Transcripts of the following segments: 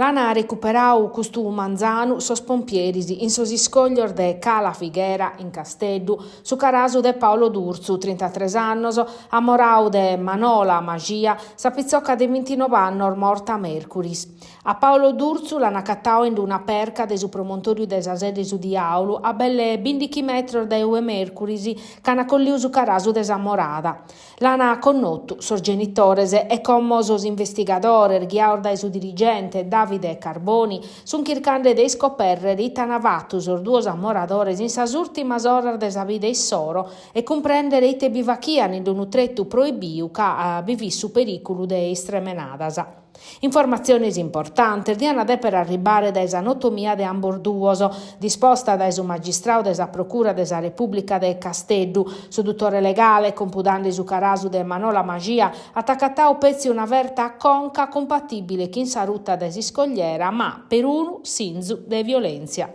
L'ana recuperadu custu manzanu sos pompieris in sos iscoglios de Cala Fighera in Casteddu, su carasu de Paolo Durzu, trintatres annos, amoradu de Manola Maxia, sa pitzoca de bintinove annos morta mèrcuris. A Paolo Durzu l'an acatadu in una perca de su promontoriu de sa Sedda 'e su Diàulu, a belle bìndichi metros dae ue mèrcuris ch'an colliu su carasu de s'amorada. L'ana connotu sos genitores e como sos investigadores, ghiados dae su dirigente Davide Carboni, sunt chirchende de iscopèrrere ite ana fatu sos duos amoradores in sas ùrtimas oras de sa vida issoro e cumprèndere ite bi fachian in unu tretu proibiu ca bi fit su perìculu de istremenadas. Informatziones importantes diant dèpere arribbare dae sa notomia de ambos duos, disposta dae su magistradu de sa Procura de sa Repùblica de Casteddu. Su dutore legale, compudende su carasu de Manola Maxia, at acatadu petzi una ferta a conca cumpatìbile chin sa ruta dae s'iscogliera, ma perunu sinzu de violèntzia.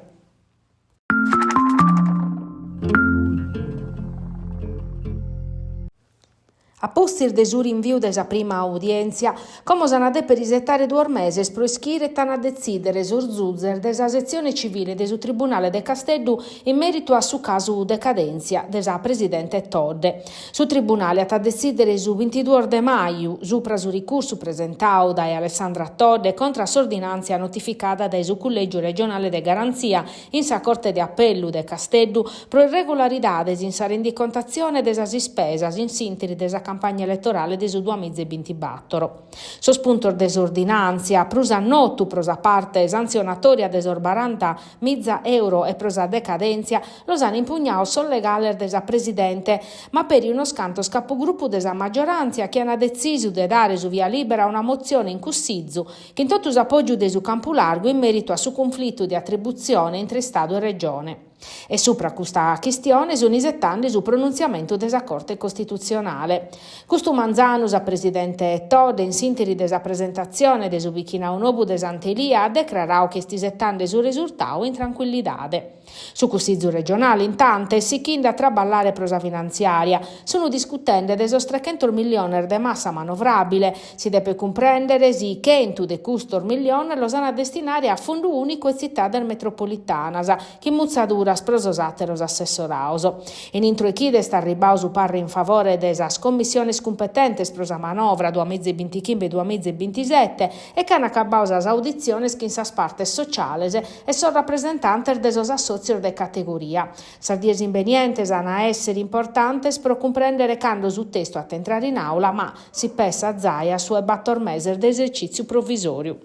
A pustis de su rinviu de sa prima audièntzia, como s'an a dèpere isetare duos meses pro ischire ite an a detzìdere sos zuzes de sa setzione civile de su Tribunale de Casteddu in mèritu a su casu decadèntzia de sa presidente Todde. Su Tribunale at a detzìdere su bintiduos de maju supra su ricursu presentadu dae Alessandra Todde contra a s'ordinàntzia notificada dae su Cullègiu regionale de Garantzia in sa Corte de Apellu de Casteddu pro irregularidades in sa rendicontatzione de sas ispesas in s'ìnteri de sa campagna eletorale de su duamiza e bintibator. Sos puntos de s'ordinàntzia, prus a notu pro sa parte santzionatòria de sos baranta miza euro e pro sa decadèntzia, los an impugnados sos legales de sa presidente, ma peri unos cantos capugrupu de sa magioràntzia chi an detzisu de dare su via lìbera a una motzione in Cussizu chin totu s'apògiu de su campu largu in mèritu a su cunflitu de atributzione intre Istadu e Regione. E supra custa chistione sun isetande su pronuntziamentu de sa Corte Costitutzionale. Custu manzanu sa presidente Todde, in s'ìnteri de sa presentatzione de su bichinau nobu de Sant'Elia, at decraradu chi est isetande su resurtadu in trancuillidade. Su Cussizu regionale, intantes, est sichinde a traballare pro sa finantziària. Sunt discutende de sos trechentos milliones de massa manovràbile. Si depet cumprèndere si chentu de custos milliones los an a destinare a Fundu Ùnicu e Tzitades Metropolitanas, chin mutzaduras pro sos àteros assessorados. In intro 'e chida est arribbadu su parre in favore de sas commissiones cumpetentes pro sa manovra duamiza e bintichimbe duamiza e bintisete e ch'an acabbadu sas auditziones chin sas partes sociales e sos rapresentantes de sos assòtzios de categoria. Sas dies imbenientes an a èssere importantes pro cumprèndere cando su testu at a intrare in àula, ma si pessat zai a su 'e bator meses de esercìtziu provisòriu.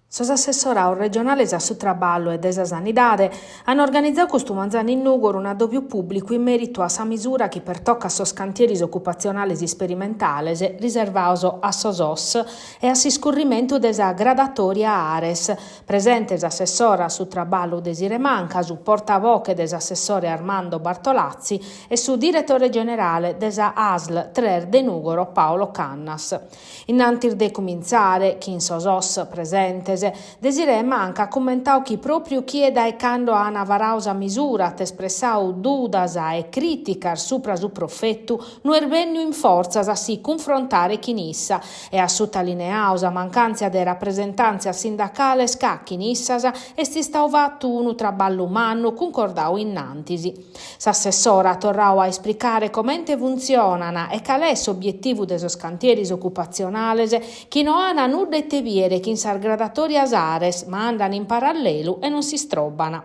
Sos assessorados regionales a su Traballu e de sa Sanidade an organizadu custu manzanu in Nùgoro un'addòbiu pùblicu in mèritu a sa misura chi pertocat sos cantieris ocupatzionales isperimentales riservados a sos OSS e a s'iscurrimentu de sa gradatòria Ares. Presente s'assessora a su Traballu Desirée Manca, su portavoche de s'assessore Armando Bartolazzi e su diretore generale de sa ASL tres de Nùgoro Paolo Cannas. In antis de cumintzare, chin sos OSS presentes, Desirée Manca at cummentadu chi pròpriu chie dae cando an varadu sa misura at espressadu dudas e crìticas supra su profetu no est bènniu in fortzas a si cunfrontare chin issa e at sutalineadu sa mancàntzia de rapresentàntzias sindacales ca chin issas est istadu fatu unu traballu mannu cuncordadu in antis. S'assessora at torradu a ispricare comente funtzionan e cale est s'obietivu de sos cantieris ocupatzionales chi no an nudda ite bìere chin sas gradatorias Ares ma andan in parallelu e non s'istrobban.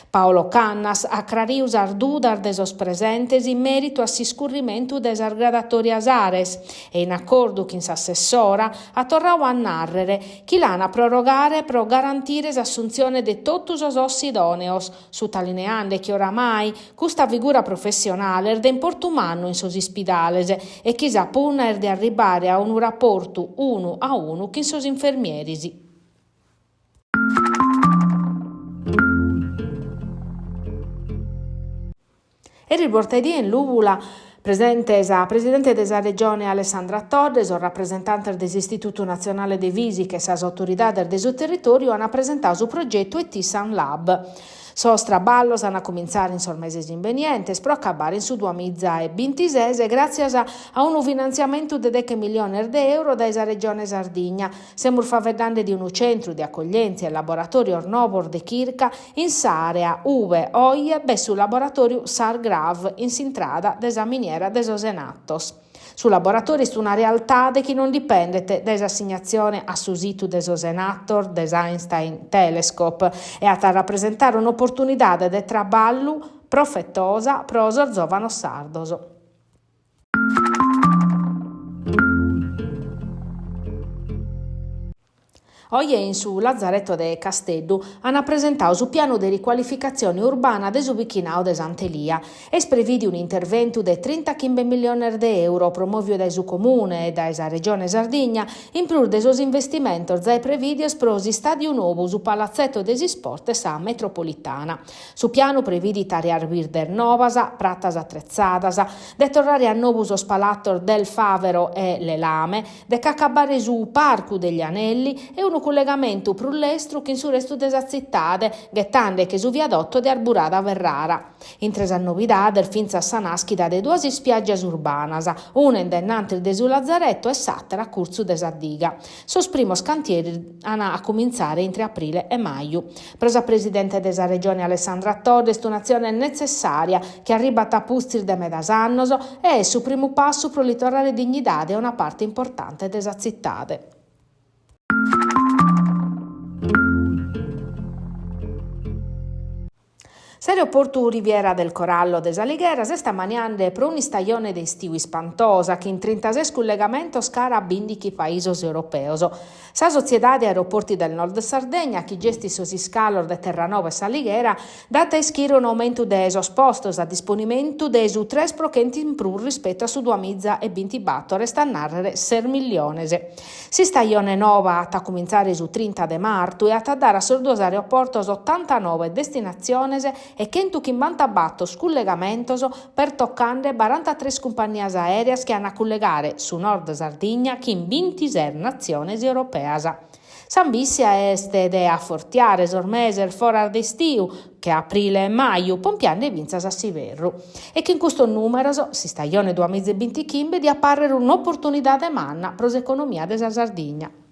Paolo Cannas at craridu sas dudas de sos presentes in mèritu a s'iscurrimentu de sas gradatorias Ares e in acordu chin s'assessora at torradu a nàrrere chi l'an a prorogare pro garantire s'assuntzione de totu sos OSS idòneos sutalineande chi oramai custa figura professionale est de importu mannu in sos ispidales e chi sa punna est de arribbare a unu raportu unu a unu chin sos infermieris. Eris bortaedie in Lùvula, presente sa presidente de sa Regione Alessandra Todde, sos rapresentantes de s'Istitutu Natzionale de Fìsica e sas autoridades de su territòriu ant presentadu su progetu Etisan Lab. Sos traballos an a cumintzare in sos meses imbenientes pro acabbare in su duamiza e bintises gràtzias a unu finantziamentu de deche milliones de euro dae sa Regione Sardigna. Semus faeddande de unu centru de acoglièntzia e laboratòrios novos de chirca in s'àrea ube oje b'est su laboratòriu Sargrav in s'intrada de sa miniera de sos Enattos. Su laboratòriu est una realtade chi non dipendet dae s'assignatzione a su situ de sos Enattos de s'Einstein Telescope e at a rapresentare un'oportunidade de traballu profetosa pro sos zòvanos sardos. Oje in su Lazaretto de Casteddu ant presentadu su pianu de ricualificatzione urbana de su bichinadu de Sant'Elia. Est prevìdiu un'interventu de trintachimbe milliones de euro promòviu dae su Comune e dae sa Regione Sardigna, in prus de sos investimentos zai prevìdios pro s'istàdiu nou, su Palazzetto de s'isport e sa metropolitana. Su pianu previdit àreas birdes novas, pratas atretzadas, de torrare a nou sos palatos Del Favero e Le Lame, de ch'acabbare su Parcu degli Anelli e unu cullegamentu prus lestru chin su restu de sa tzitade, ghetande-che su viadotto de Arburada Ferrara. Intre sas novidades fintzas sa nàschida de duas ispiàgias urbanas, una in dennantis de su Lazaretto e s'àtera a curtzu de sa diga. Sos primos cantieris an a cumintzare intre aprile e maju. Pro sa presidente de sa Regione Alessandra Todde est un'atzione netzessària chi arribat a pustis de medas annos e est su primu passu pro li torrare dignidade a una parte importante de sa tzitade. S'aeroportu Riviera del Corallo de S'Alighera s'est ammaniende pro un'istajone de istiu ispantosa chin trintases cullegamentos cara a bìndighi paisos europeos. Sa sotziedade Aeroporti del Nord Sardegna, chi gestit sos iscalos de Terranova e S'Alighera, dat a ischire un'aumentu de sos postos a disponimentu de su tres pro chentu in prus rispetu a su duamiza e bintibator, est a nàrrere ses milliones. S'istajone nova at a cumintzare su trinta de martu e at a dare a sos duos aeroportos otantanoe destinatziones e chentuchimbantabator cullegamentos pertocande barantatres cumpannias aèreas chi an a cullegare su Nord Sardigna chin bintises natziones europeas. S'ambissia est de afortiare sos meses foras de istiu, che aprile e maju, pompiande fintzas a s'iberru. E chin custos nùmeros, s'istajone duamiza e bintichimbe diat pàrrere un'oportunidade manna pro s'economia de sa Sardigna.